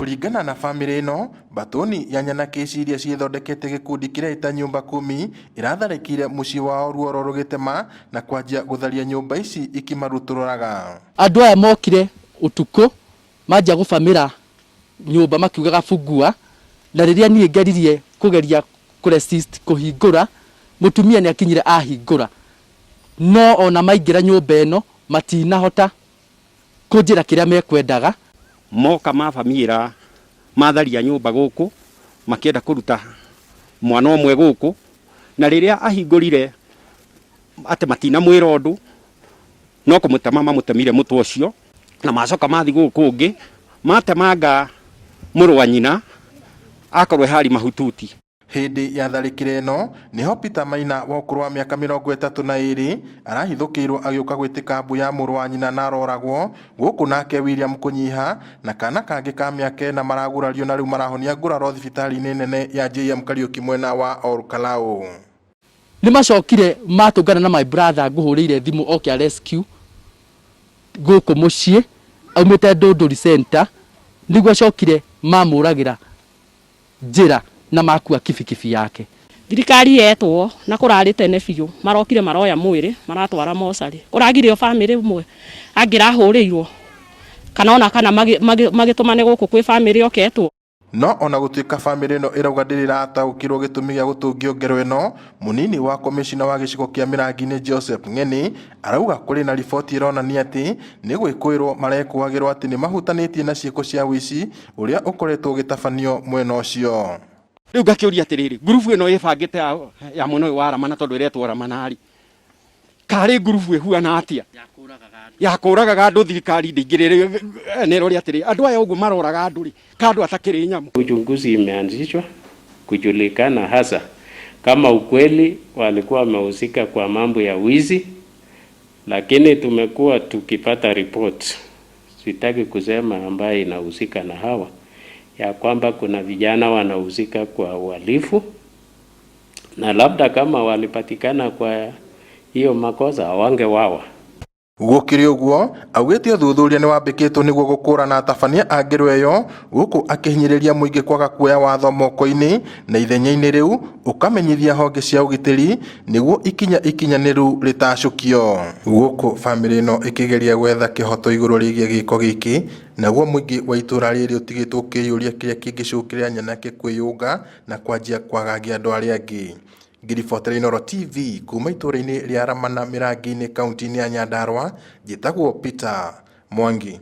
Kũringana na bamĩrĩ ĩno, mbatũni ya nyanake ici iria ciĩthondekete gĩkundi kĩreita nyumba kumi ĩratharĩkĩire mũciĩ wao ruoro rũgĩtema na kwanjia gũtharia nyũmba ici ikimarutũrũraga. Andũ aya mokire ũtukũ manjia gũbamĩra nyũmba makiugaga fungua, na rĩrĩa niĩ ngeririe kũgeria kũ resist kũhingũra, mũtumia nĩ akinyire ahingũra, no ona maingĩra nyũmba ĩno matinahota kũnjĩra kĩrĩa mekwendaga. Moka mabamĩra matharia nyũmba gũkũ makĩenda kũruta mwana ũmwe gũkũ, na rĩrĩa ahingũrire atĩ matinamwĩra ũndũ, no kũmũtema mamũtemire mũtwe ũcio, na macoka mathi gũkũ ũngĩ matemanga mũrũ wa nyina akorwo e hari mahututi. Hĩndĩ ya tharĩkĩro ĩno nĩho Peter Maina wa ũkũrũ wa mĩaka 32 arahithũkĩirwo agĩũka gwĩtĩka mbu ya mũrũ wa nyina na aroragwo, gũkũ nake William Kũnyiha na kana kangĩ ka mĩaka 4 maragurario na rĩu marahonia nguraro thibitarĩ-inĩ nene ya JM Kariuki mwena wa Ol Kalou. Nĩ macokire matũngana na my brother ngũhũrĩire thimũ oke a rescue gũkũ mũciĩ aumĩte Ndũndũri center, nĩguo acokire mamũragĩra njĩra na makua kibikibi yake. Thirikari yetwo na kũrarĩ tene biũ, marokire maroya mwĩrĩ maratwara mocarĩ. Kũragire o bamĩrĩ ĩmwe angĩrahũrĩirwo kana ona kana magĩtũmane gũkũ kwĩ bamĩrĩ oketwo. No ona gũtuĩka bamĩrĩ ĩno ĩrauga ndĩrĩ ĩrataũkĩrwo gĩtũmi gĩa gũtũngio ngero ĩno, mũnini wa komĩcina wa gĩcigo kĩa Mĩrangi-inĩ Joseph Ng'eni arauga kũrĩ na riboti ĩronania atĩ nĩ gwĩkũĩrwo marekũagĩrwo atĩ nĩ mahutanĩtie na ciĩko cia ũici ũrĩa ũkoretwo ũgĩtabanio mwena ũcio. Rĩu ngakĩũria atĩrĩrĩ, ngurubu ĩno ĩbangĩte ya mwena ũyũ wa Ramana tondũ ĩretwo Ramana-rĩ, karĩ ngurubu ĩhuana atĩa ya kũragaga andũ? Thirikari ndĩingĩrĩre na ĩrore atĩrĩ, andũ aya ũguo maroraga andũ rĩ, ka andũ atakĩrĩ nyamũ? Uchunguzi imeanzishwa kujulikana hasa kama ukweli walikuwa wamehusika kwa mambo ya wizi, lakini tumekuwa tukipata reports, sitaki kusema ambaye inahusika na hawa, ya kwamba kuna vijana wanahusika kwa uhalifu, na labda kama walipatikana kwa hiyo makosa hawangeuawa. Gũkĩrĩ ũguo, augĩte ũthuthuria nĩ wambĩkĩtwo nĩguo gũkũrana atabania a ngero ĩyo, gũkũ akĩhinyĩrĩria mũingĩ kwaga kuoya watho moko-inĩ na ithenya-inĩ rĩu ũkamenyithia honge cia ũgitĩri nĩguo ikinya ikinyanĩru rĩtacũkio. Gũkũ bamĩrĩ ĩno ĩkĩgeria gwetha kĩhoto igũrũ rĩgiĩ gĩko gĩkĩ, naguo mũingĩ wa itũra rĩrĩ ũtigĩtwo ũkĩyũria kĩrĩa kĩngĩcũngĩrĩria nyanake kwĩyũnga na kwanjia kwagagia andũ arĩa angĩ. Ngĩribotera Inooro TV kuma itũra-inĩ rĩa Ramana Mĩrangi-inĩ kaunti-inĩ ya Nyandarua, njĩtagwo Peter Mwangi.